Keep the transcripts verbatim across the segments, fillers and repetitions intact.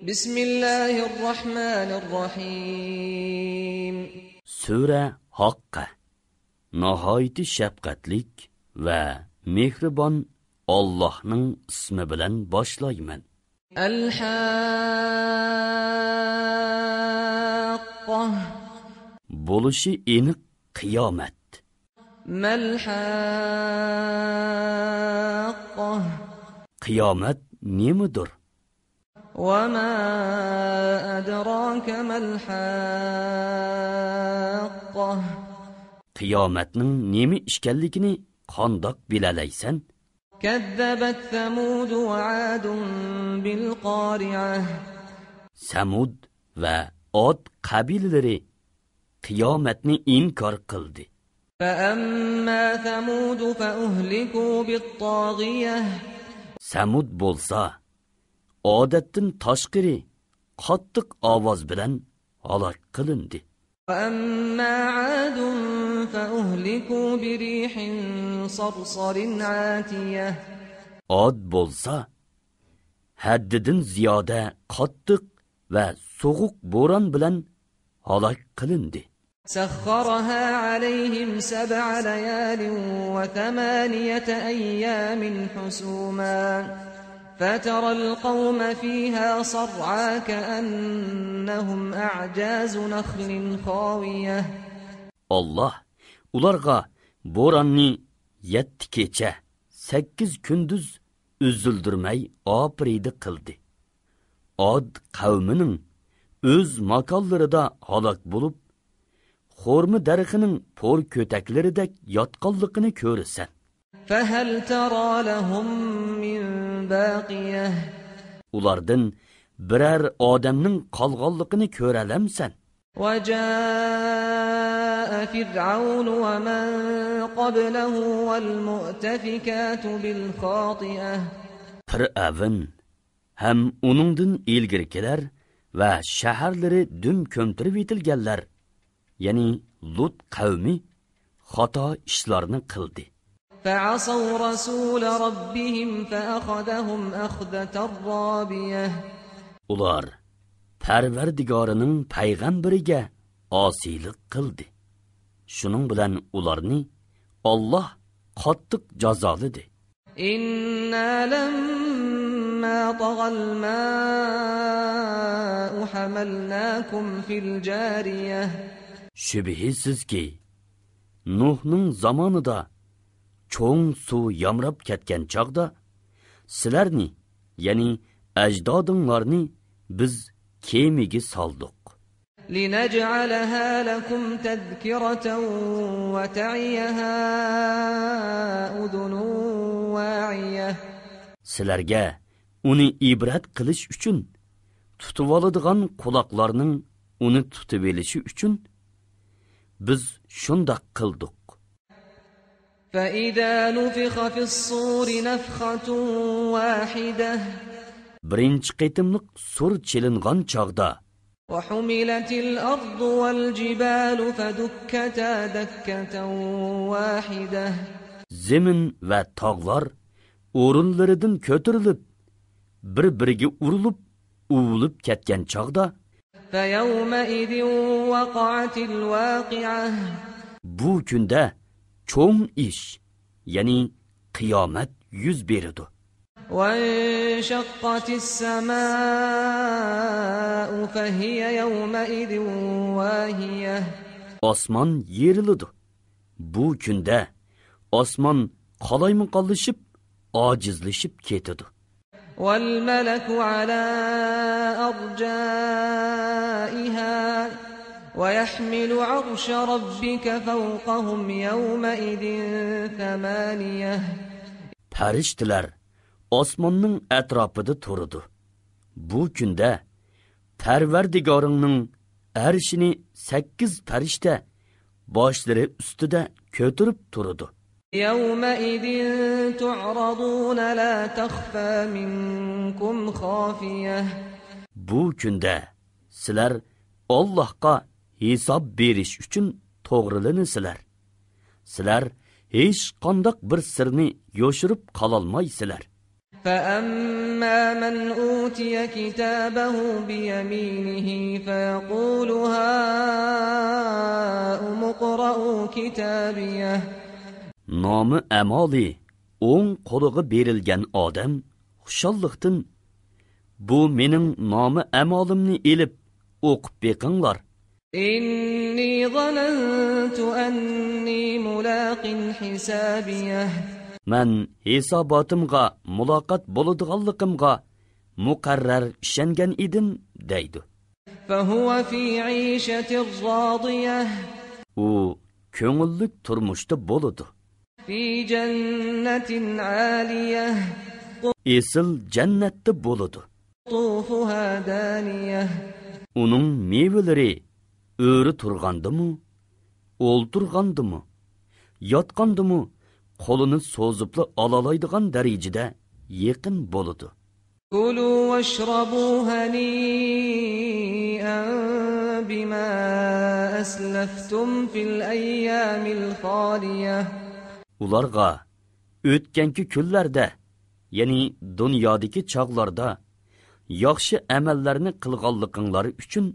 بسم الله الرحمن الرحيم. سۈرە ھاققە. ناھايىتى شەپقەتلىك ۋە مېھرىبان ئاللاھنىڭ ئىسمى بىلەن باشلايمەن. الحاقة. بولۇشى ئېنىق قىيامەت. ما الحاقة. قىيامەت نېمىدۇر؟ وما أدراك ما الحاقة. قىيامەتنىڭ نېمە ئىكەنلىكىنى قانداق بىلەلەيسەن؟ كذبت ثمود وعاد بالقارعة. سەمۇد ۋە ئاد قەبىلىلىرى قىيامەتنى ئىنكار قىلدى. فأما ثمود فأهلكوا بالطاغية. سەمۇد بولسا ئادەتتىن تاشقىرى قاتتىق ئاۋاز بىلەن ھالاك قىلىندى. وأما عاد فأهلكوا بريح صرصر عاتية. ئاد بولسا ھەددىدىن زىيادە قاتتىق ۋە سوغۇق بوران بىلەن ھالاك قىلىندى. سخرها عليهم سبع ليال وثمانية أيام حسوما فترى القوم فيها صرعى كأنهم أعجاز نخل خاوية. ئاللاھ ئۇلارغا بوراننى يەتتە كېچە، سەككىز كۈندۈز ئۈزۈلدۈرمەي ئاپىرىدە قىلدى. ئاد قەۋمىنىڭ ئۆز ماكانلىرىدا ھالاك بولۇپ، خورما دەرىخىنىڭ پور كۆتەكلىرىدەك ياتقانلىقىنى كۆرىسەن. فهل ترى لهم من باقية. ئۇلاردىن بىرەر ئادەمنىڭ قالغانلىقىنى كۆرەلەمسەن؟ وجاء فرعون ومن قبله والمؤتفكات بالخاطئة. پىرئەۋن ھەم ئۇنىڭدىن ئىلگىرىكىلەر ۋە شەھەرلىرى دۈم كۆمتۈرۈۋېتىلگەنلەر، يەنى لۇت قەۋمى خاتا ئىشلارنى قىلدى. فعصوا رسول ربهم فأخذهم أخذة رابية. ئۇلار پەرۋەردىگارىنىڭ پەيغەمبىرىگە ئاسىيلىق قىلدى. شۇنىڭ بىلەن ئۇلارنى ئاللاھ قاتتىق جازالىدى. إنا لما طغى الماء حملناكم في الجارية. شۈبھىسىزكى، نۇھنىڭ زامانىدا چوڭ سۇ يامراپ كەتكەن چاغدا، سىلەرنى، يەنى ئەجدادىڭلارنى بىز كېمىگە سالدۇق. لنجعلها لكم تذكرة وتعيها أذن واعية. سىلەرگە ئۇنى ئىبرەت قىلىش ئۈچۈن، تۇتۇۋالىدىغان قۇلاقلارنىڭ ئۇنى تۇتۇۋېلىشى ئۈچۈن بىز شۇنداق قىلدۇق. فإذا نفخ في الصور نفخة واحدة. بىرىنچى قېتىملىق سۇر چېلىنغان چاغدا، وحملت الأرض والجبال فدكتا دكة واحدة. زېمىن ۋە تاغلار ئورۇنلىرىدىن كۆتۈرۈلۈپ، بىر-بىرىگە ئۇرۇلۇپ، ئۇۋۇلۇپ كەتكەن چاغدا، فيومئذ وقعت الواقعة. بۇ كۈندە چوڭ ئىش، يەنى قىيامەت يۈز بېرىدۇ. وانشقت السماء فهي يومئذ واهية. ئاسمان يېرىلىدۇ. بۇ كۈندە ئاسمان قالايمىقانلىشىپ، ئاجىزلىشىپ كېتىدۇ. والملك على أرجائها ويحمل عرش ربك فوقهم يومئذ ثمانية. پەرىشتىلەر ئاسماننىڭ ئەتراپىدا تۇرىدۇ. بۇ كۈندە پەرۋەردىگارىڭنىڭ ئەرشىنى سەككىز پەرىشتە باشلىرى ئۈستىدە كۆتۈرۈپ تۇرىدۇ. يومئذ تعرضون لا تخفى منكم خافية. بۇ كۈندە سىلەر ئاللاھقا ھېساب بېرىش ئۈچۈن توغرىلىنىسىلەر. سىلەر ھېچقانداق بىر سىرنى يوشۇرۇپ قالالمايسىلەر. فأما من أوتي كتابه بيمينه فيقول هاؤم اقرءوا كتابيه. نامە ئەمالى ئوڭ قولىغا بېرىلگەن ئادەم خۇشاللىقتىن، بۇ مېنىڭ نامە ئەمالىمنى ئېلىپ ئوقۇپ بېقىڭلار. إني ظننت أني ملاق حسابيه. مەن ھېساباتىمغا مۇلاقات بولىدىغانلىقىمغا مۇقەررەر ئىشەنگەن ئىدىم، دەيدۇ. فهو في عيشة راضية. ئۇ كۆڭۈللۈك تۇرمۇشتا بولىدۇ. في جنة عالية. ئېسىل جەننەتتە بولىدۇ. قطوفها دانية. ئۇنىڭ مېۋىلىرى ئۆرە تۇرغاندىمۇ، ئولتۇرغاندىمۇ، ياتقاندىمۇ قولىنى سوزۇپلا ئالالايدىغان دەرىجىدە يېقىن بولىدۇ. كلوا واشربوا هنيئا بما أسلفتم في الأيام الخالية. ئۇلارغا ئۆتكەنكى كۈنلەردە، يەنى دۇنيادىكى چاغلاردا ياخشى ئەمەللەرنى قىلغانلىقىڭلار ئۈچۈن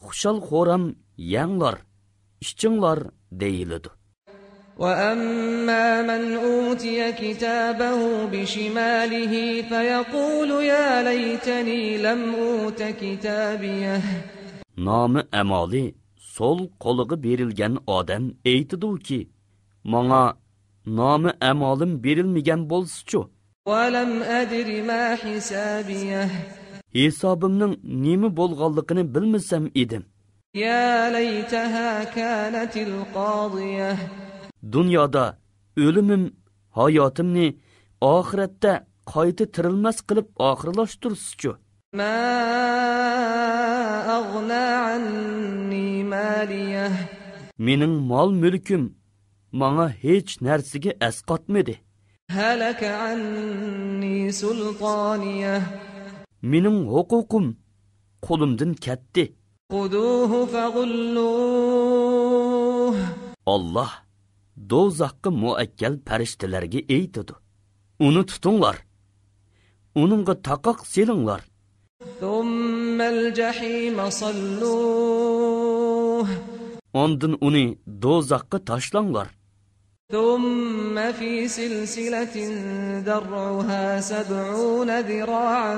خۇشال-خۇرام يەڭلار، ئىچىڭلار دېيىلىدۇ. وأما من أوتي كتابه بشماله فيقول يا ليتني لم أوت كتابيه. نامە ئەمالى سول قولىغا بېرىلگەن ئادەم ئېيتىدۇكى، ماڭا نامە ئەمالىم بېرىلمىگەن بولسىچۇ؟ ولم أدر ما حسابيه. ھېسابىمنىڭ نېمە بولغانلىقىنى بىلمىسەم ئىدىم. يا ليتها كانت القاضية. دۇنيادا ئۆلۈمۈم، ھاياتىمنى ئاخىرەتتە قايتا تىرىلمەس قىلىپ ئاخىرلاشتۇرسىچۇ؟ ما أغنى عني ماليه. مېنىڭ مال-مۈلكۈم ماڭا ھېچ نەرسىگە ئەسقاتمىدى. هلك عني سلطانيه. مېنىڭ ھوقۇقۇم قولۇمدىن كەتتى. خذوه فغلوه. ئاللاھ دوزاخقا مۇئەككەل پەرىشتىلەرگە ئېيتىدۇ، ئۇنى تۇتۇڭلار، ئۇنىڭغا تاقاق سېلىڭلار. ثم الجحيم صلوه. ئاندىن ئۇنى دوزاخقا تاشلاڭلار. ثم في سلسلة ذرعها سبعون ذراعا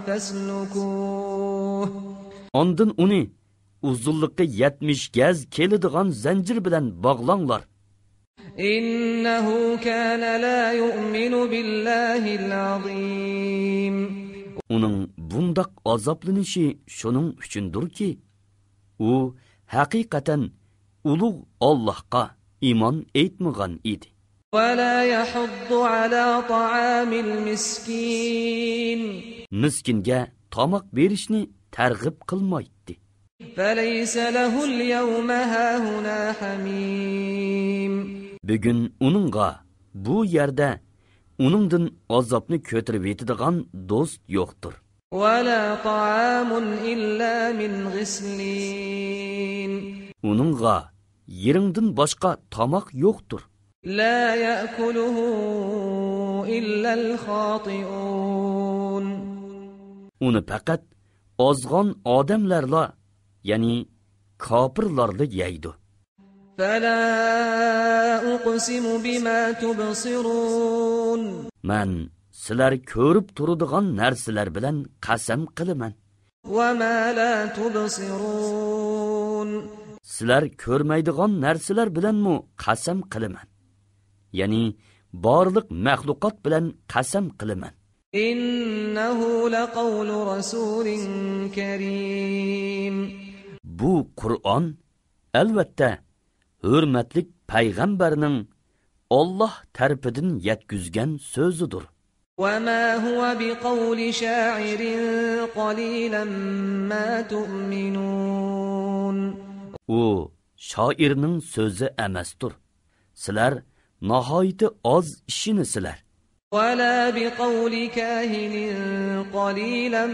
فاسلكوه. ئاندىن ئۇنى ئۇزۇنلۇقى يەتمىش گەز كېلىدىغان زەنجىر بىلەن باغلاڭلار. إنه كان لا يؤمن بالله العظيم. ئۇنىڭ بۇنداق ئازابلىنىشى شۇنىڭ ئۈچۈندۇركى، ئۇ ھەقىقەتەن ئۇلۇغ ئاللاھقا ئىمان ئېيتمىغان ئىدى. ولا يحض على طعام المسكين. مىسكىنگە تاماق بېرىشنى تەرغىب قىلمايتتى. فليس له اليوم هاهنا حميم. بۈگۈن ئۇنىڭغا بۇ يەردە ئۇنىڭدىن ئازابنى كۆتۈرۈۋېتىدىغان دوست يوقتۇر. ولا طعام إلا من غسلين. ئۇنىڭغا يىرىڭدىن باشقا تاماق يوقتۇر. لا يأكله إلا الخاطئون. ئۇنى پەقەت ئازغان ئادەملەرلا، يەنى كاپىرلارلا يەيدۇ. فلا أقسم بما تبصرون. مەن سىلەر كۆرۈپ تۇرىدىغان نەرسىلەر بىلەن قەسەم قىلىمەن. وما لا تبصرون. سىلەر كۆرمەيدىغان نەرسىلەر بىلەنمۇ قەسەم قىلىمەن. يەنى بارلىق مەخلۇقات بىلەن قەسەم قىلىمەن. إنه لقول رسول كريم. بۇ قۇرئان، ئەلۋەتتە، ھۆرمەتلىك پەيغەمبەرنىڭ ئاللاھ تەرىپىدىن يەتكۈزگەن سۆزىدۇر. وما هو بقول شاعر قليلا ما تؤمنون. ئۇ شائىرنىڭ سۆزى ئەمەستۇر. سىلەر ناھايىتى ئاز ئىشىنىسىلەر. ولا بقول كاهن قليلا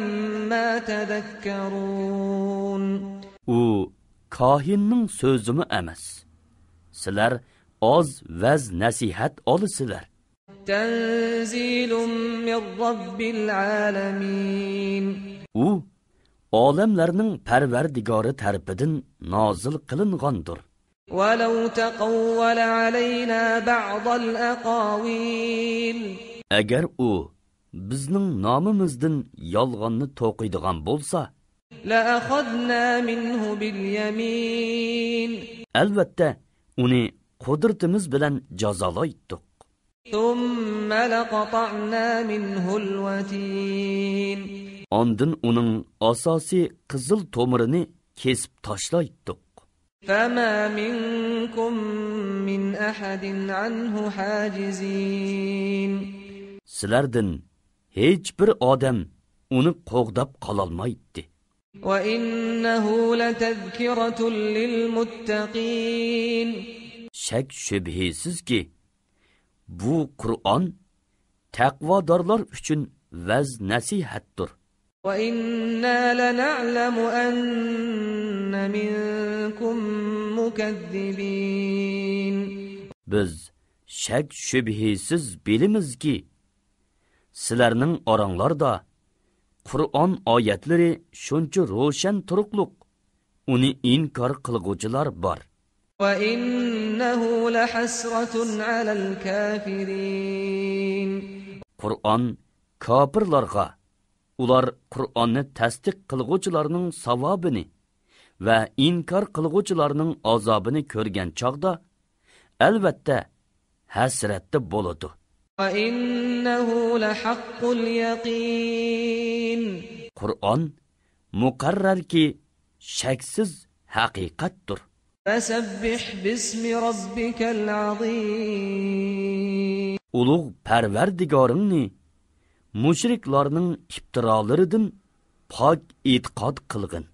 ما تذكرون. ئۇ كاھىننىڭ سۆزىمۇ ئەمەس. سىلەر ئاز ۋەز-نەسىھەت ئالىسىلەر. تنزيل من رب العالمين. ئۇ ئالەملەرنىڭ پەرۋەردىگارى تەرىپىدىن نازىل قىلىنغاندۇر. ولو تقول علينا بعض الأقاويل. ئەگەر ئۇ بىزنىڭ نامىمىزدىن يالغاننى توقۇيدىغان بولسا، لأخذنا منه باليمين. ئەلۋەتتە، ئۇنى قۇدرىتىمىز بىلەن جازالايتتۇق. ثم لقطعنا منه الوتين. ئاندىن ئۇنىڭ ئاساسىي قىزىل تومۇرىنى كېسىپ تاشلايتتۇق. فما منكم من أحد عنه حاجزين. سىلەردىن ھېچبىر ئادەم ئۇنى قوغداپ قالالمايتتى. وإنه لتذكرة للمتقين. شەك-شۈبھىسىزكى، بۇ قۇرئان تەقۋادارلار ئۈچۈن ۋەز-نەسىھەتتۇر. وإنا لنعلم أن منكم مكذبين. بىز شەك-شۈبھىسىز بىلىمىزكى، سىلەرنىڭ ئاراڭلاردا قۇرئان ئايەتلىرى شۇنچە روشەن تۇرۇقلۇق، ئۇنى ئىنكار قىلغۇچىلار بار. وإنه لحسرة على الكافرين. قۇرئان كاپىرلارغا، ئۇلار قۇرئاننى تەستىق قىلغۇچىلارنىڭ ساۋابىنى ۋە ئىنكار قىلغۇچىلارنىڭ ئازابىنى كۆرگەن چاغدا، ئەلۋەتتە، ھەسرەتتە بولىدۇ. وإنه لحق اليقين. قۇرئان مۇقەررەركى، شەكسىز ھەقىقەتتۇر. فسبح باسم ربك العظيم. ئۇلۇغ پەرۋەردىگارىڭنى مۇشرىكلارنىڭ ئىپتىرالىرىدىن پاك ئېتىقاد قىلغىن.